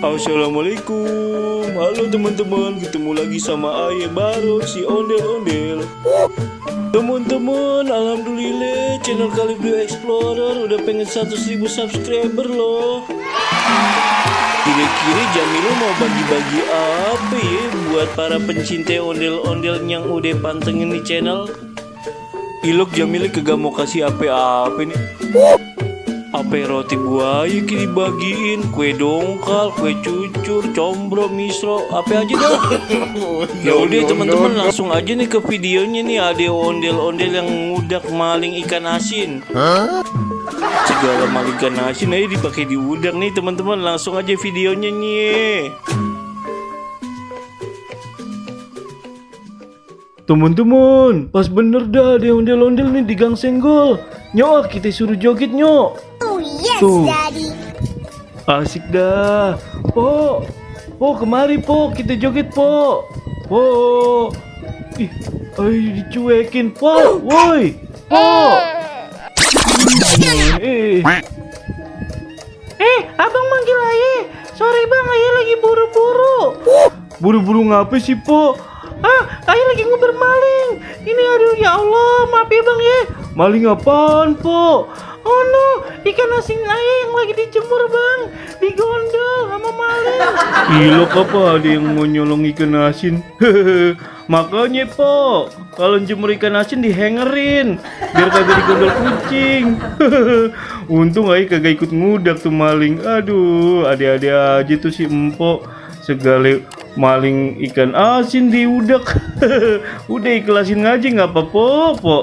Assalamualaikum. Halo teman-teman, ketemu lagi sama Ayah baru si Ondel-Ondel. Teman-teman, alhamdulillah channel Kalibrio Explorer udah pengen 100.000 subscriber loh. Kira-kira Jamilo mau bagi-bagi apa ya buat para pencinta ondel-ondel yang udah pantengin di channel? Ilok Jamilo kagak mau kasih apa-apa nih. Apa roti buaya kini bagiin, kue dongkal, kue cucur, combro, misro, apa aja dah. Ya udah teman-teman langsung aja nih ke videonya nih. Ada ondel-ondel yang ngudak maling ikan asin. Segala maling ikan asin aja dipakai di udak nih teman-teman. Langsung aja videonya nih. Teman-teman, pas bener dah ada ondel-ondel nih di Gang Senggol. Nyok, kita suruh joget nyok. Oh yes, Tuh. Daddy. Asik dah. Po, kemari po, kita joget po. Po. Ih, ayo dicuekin po. Woi. Po. Abang manggil Ayah. Sorry bang, Ayah lagi buru-buru. Buru-buru ngapa sih po? Ayah lagi nguber maling. Ini aduh ya Allah, maaf ya bang ya. Maling apaan po? Oh no, ikan asin Ayah yang lagi dijemur bang, digondol sama maling. Ilok apa ada yang mau nyolong ikan asin? Makanya po, kalau jemur ikan asin dihangerin biar kagak digondol kucing. Untung Ayah kagak ikut ngudak tuh maling. Aduh, ada-ada aja tuh si empok segala maling ikan asin diudak. Udah ikhlasin aja nggak apa-apa po.